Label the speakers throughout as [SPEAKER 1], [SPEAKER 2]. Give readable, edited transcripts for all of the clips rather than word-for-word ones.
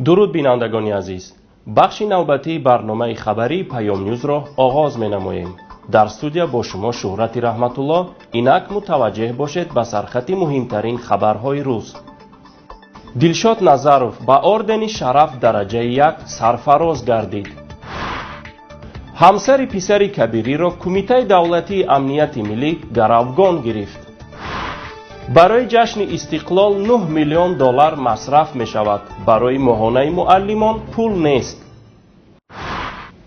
[SPEAKER 1] Дуруд, бинандагони азиз! Бахши навбатии барномаи хабарии Паёмнюзро оғоз менамоем. Дар студия бо шумо Шӯҳрати Раҳматулло. Инак мутаваҷҷеҳ бошед ба сархати муҳимтарин хабарҳои рӯз. Дилшод Назаров ба ордени Шараф дараҷаи як сарфароз гардид. Ҳамсари писари Кабириро Кумитаи давлатии амнияти миллӣ гаравгон гирифт. Барои ҷашни Истиқлол 9 миллион доллар масраф мешавад. Барои моҳонаи муаллимон пул нест.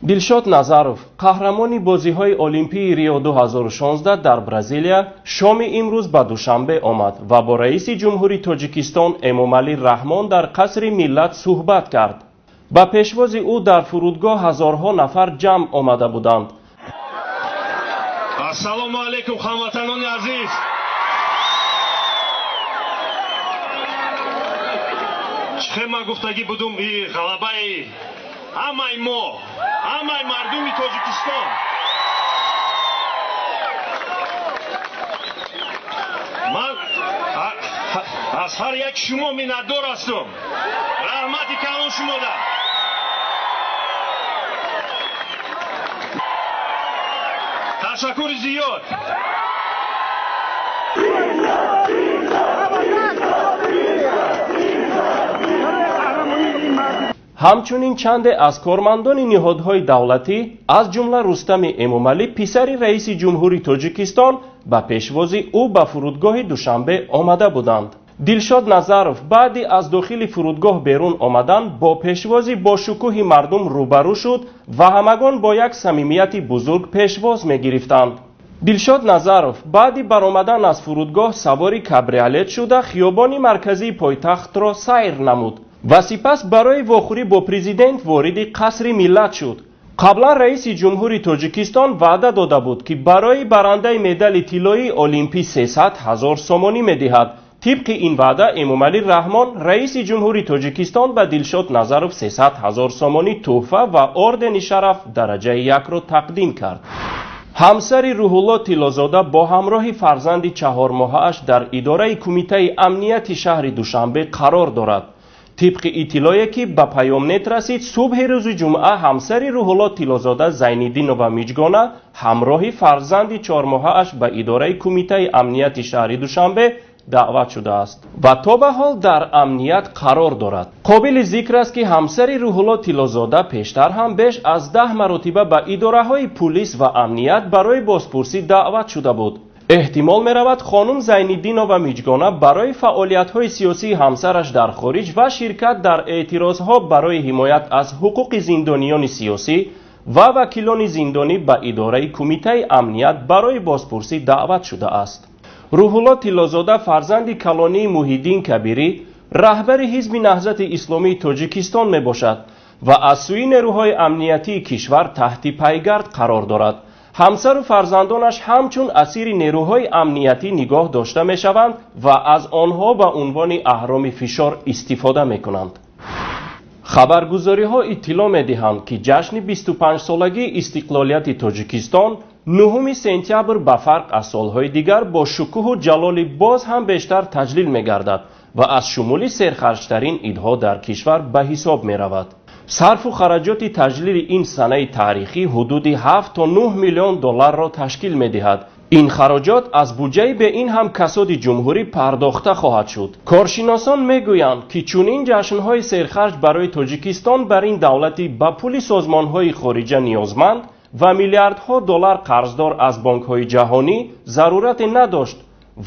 [SPEAKER 1] Дилшод Назаров, қаҳрамони бозиҳои Олимпии Рио 2016 дар Бразилия, шоми имрӯз ба Душанбе омад ва бо раиси ҷумҳури Тоҷикистон Эмомалӣ Раҳмон дар Қасри Миллат суҳбат кард. Ба пешвози ӯ дар фурудгоҳ ҳазорҳо нафар ҷамъ омада буданд.
[SPEAKER 2] Ассалому алайкум, ҳамватанони азиз! Чӣ ман гуфтагӣ будум, и ғалабаи ҳамаи мо, ҳамаи мардуми Тоҷикистон. Ман аз ҳар як шумо миннатдор ҳастум. Раҳмати калон шумода. Ташаккури зиёд.
[SPEAKER 1] Ҳамчунин чанде аз кормандони ниҳодҳои давлатӣ, аз ҷумла Рустами Эмомалӣ, писари раиси ҷумҳури Тоҷикистон, ба пешвози ӯ ба фурудгоҳи Душанбе омада буданд. Дилшод Назаров баъди аз дохили фурудгоҳ берун омадан бо пешвози бошукӯҳи мардум рӯбарӯ шуд ва ҳамагон бо як самимияти бузург пешвоз мегирифтанд. Дилшод Назаров баъди баромадан аз фурудгоҳ савори кабриолет шуда, хиёбони марказии пойтахтро сайр намуд ва сипас барои вохӯрӣ бо президент вориди Қасри Миллат шуд. Қаблан раиси ҷумҳури Тоҷикистон ваъда дода буд, ки барои барандаи медали тиллоии олимпӣ 300 ҳазор сомонӣ медиҳад. Тибқи ин ваъда Эмомалӣ Раҳмон, раиси ҷумҳури Тоҷикистон, ба Дилшод Назаров 300 ҳазор сомонӣ тӯҳфа ва ордени Шараф дараҷаи якро тақдим кард. Ҳамсари Рӯҳулло Тиллозода бо ҳамроҳи фарзанди чаҳормоҳааш дар идораи Кумитаи амнияти шаҳри Душанбе қарор дорад. Тибқи иттилое, ки ба Паёмнет расид, субҳи рӯзи ҷумъа ҳамсари Рӯҳулло Тиллозода Зайниддинова Миҷгона ҳамроҳи фарзанди чормоҳааш ба идораи Кумитаи амнияти шаҳри Душанбе даъват шудааст ва то ба ҳол дар амният қарор дорад. Қобили зикр аст, ки ҳамсари Рӯҳулло Тиллозода пештар ҳам беш аз 10 маротиба ба идораҳои пулис ва амният барои бозпурсӣ даъват шуда буд. Эҳтимол меравад, хонум Зайниддинова Миҷгона барои фаъолиятҳои сиёсии ҳамсараш дар хориҷ ва ширкат дар эътирозҳо барои ҳимоят аз ҳуқуқи зиндониёни сиёсӣ ва вакилони зиндонӣ ба идораи Кумитаи амният барои бозпурсӣ даъват шудааст. Рӯҳулло Тиллозода фарзанди калонии Муҳиддин Кабирӣ, раҳбари Ҳизби Наҳзати Исломии Тоҷикистон мебошад ва аз сӯи нерӯҳои амниятии кишвар таҳти пайгард қарор дорад. Ҳамсару фарзандонаш ҳамчун асири нерӯҳои амниятӣ нигоҳ дошта мешаванд ва аз онҳо ба унвони аҳроми фишор истифода мекунанд. Хабаргузориҳо иттилоъ медиҳанд, ки ҷашни 25-солагии истиқлолияти Тоҷикистон 9 сентябр ба фарқ аз солҳои дигар бо шукӯҳу ҷалоли боз ҳам бештар таҷлил мегардад ва аз шумули серхарҷтарин идҳо дар кишвар ба ҳисоб меравад. Сарфу хараҷоти таҷлили ин санаи таърихӣ ҳудуди 7 то 9 миллион долларро ташкил медиҳад. Ин хароҷот аз буҷаи бе ин ҳам касоди ҷумҳурӣ пардохта хоҳад шуд. Коршиносон мегӯянд, ки чунин ҷашнҳои серхарҷ барои Тоҷикистон бар ин давлати ба пули созмонҳои хориҷа ниёзманд ва миллиардҳо доллар қарздор аз бонкҳои ҷаҳонӣ зарурате надошт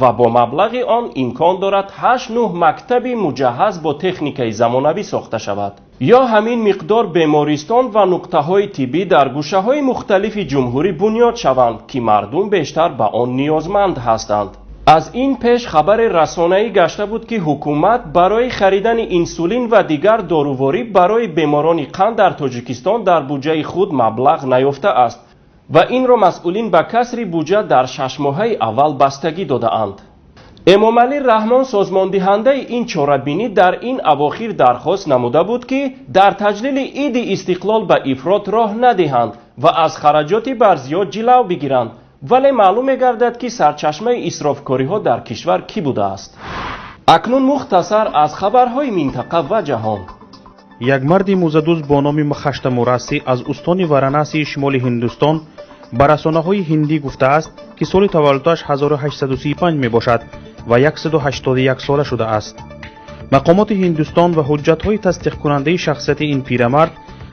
[SPEAKER 1] ва бо маблағи он имкон дорад 8-9 мактаби муҷаҳҳаз бо техникаи замонавӣ сохта шавад ё ҳамин миқдор бемористон ва нуқтаҳои тиббӣ дар гӯшаҳои мухталифи ҷумҳурӣ бунёд шаванд, ки мардум бештар ба он ниёзманд ҳастанд. Аз ин пеш хабари расонаӣ гашта буд, ки ҳукумат барои харидани инсулин ва дигар доруворӣ барои беморони қанд дар Тоҷикистон дар буҷаи худ маблағ наёфтааст ва инро масъулин ба касри буҷа дар шашмоҳаи аввал бастагӣ додаанд. Эмомалӣ Раҳмон, созмондиҳандаи ин чорабинӣ, дар ин авохир дархост намуда буд, ки дар таҷлили Иди Истиқлол ба ифрот роҳ надиҳанд ва аз хараҷоти барзиёд ҷилав бигиранд, вале маълум мегардад, ки сарчашмаи исрофкориҳо дар кишвар кӣ будааст. Акнун мухтасар аз хабарҳои минтақа ва ҷаҳон.
[SPEAKER 3] Як марди мӯзадӯз бо номи Махашта Мураси аз устони Варанасии шимоли Ҳиндустон ба расонаҳои ҳиндӣ гуфтааст, ки соли таваллудаш 1835 мебошад ва 181 сола шудааст. Мақомоти Ҳиндустон ва ҳуҷҷатҳои тасдиқкунандаи шахсияти ин пирамард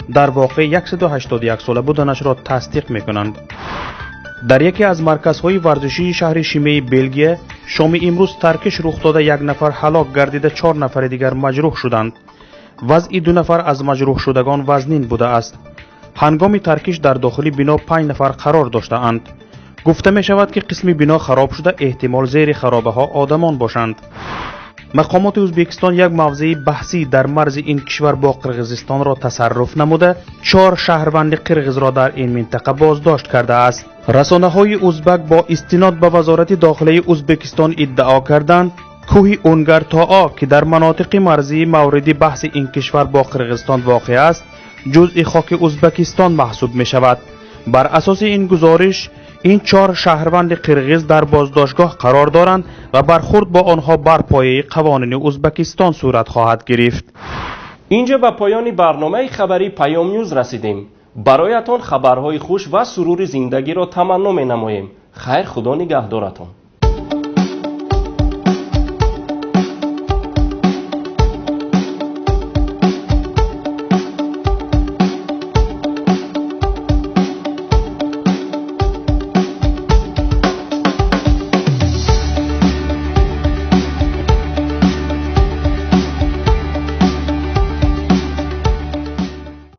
[SPEAKER 3] дар воқеъ 181 сола буданашро тасдиқ мекунанд. Дар яке аз марказҳои варзишии шаҳри Шимеи Белгия шоми имрӯз таркиш рух дода, як нафар ҳалок гардида, чор нафари дигар маҷрӯҳ шуданд. Вазъи ду нафар аз маҷрӯҳшудагон вазнин будааст. Ҳангоми таркиш дар дохили бино панҷ нафар қарор доштаанд. Гуфта мешавад, ки қисми бино хароб шуда, эҳтимол зери харобаҳо одамон бошанд. Мақомоти Ӯзбекистон як мавзеи баҳсӣ дар марзи ин кишвар бо Қирғизистонро тасарруф намуда, чор шаҳрванди қирғизро дар ин минтақа боздошт кардааст. Расонаҳои узбак бо истинод ба Вазорати дохилаи Ӯзбекистон иддао карданд, кӯҳи Унгартоо, ки дар манотиқи марзии мавриди баҳси ин кишвар бо Қирғизистон воқеъ аст, ҷузъи хоки Ӯзбекистон маҳсуб мешавад. Бар асоси ин гузориш, ин чор шаҳрванди қирғиз дар боздоштгоҳ қарор доранд ва бархурд бо онҳо бар пояи қавонини Ӯзбекистон сурат хоҳад гирифт.
[SPEAKER 1] Инҷа ба поёни барномаи хабарии Паём Нюз расидем. Бароятон хабарҳои хуш ва сурури зиндагиро таманно менамоем. Хайр, Худо нигаҳдоратон.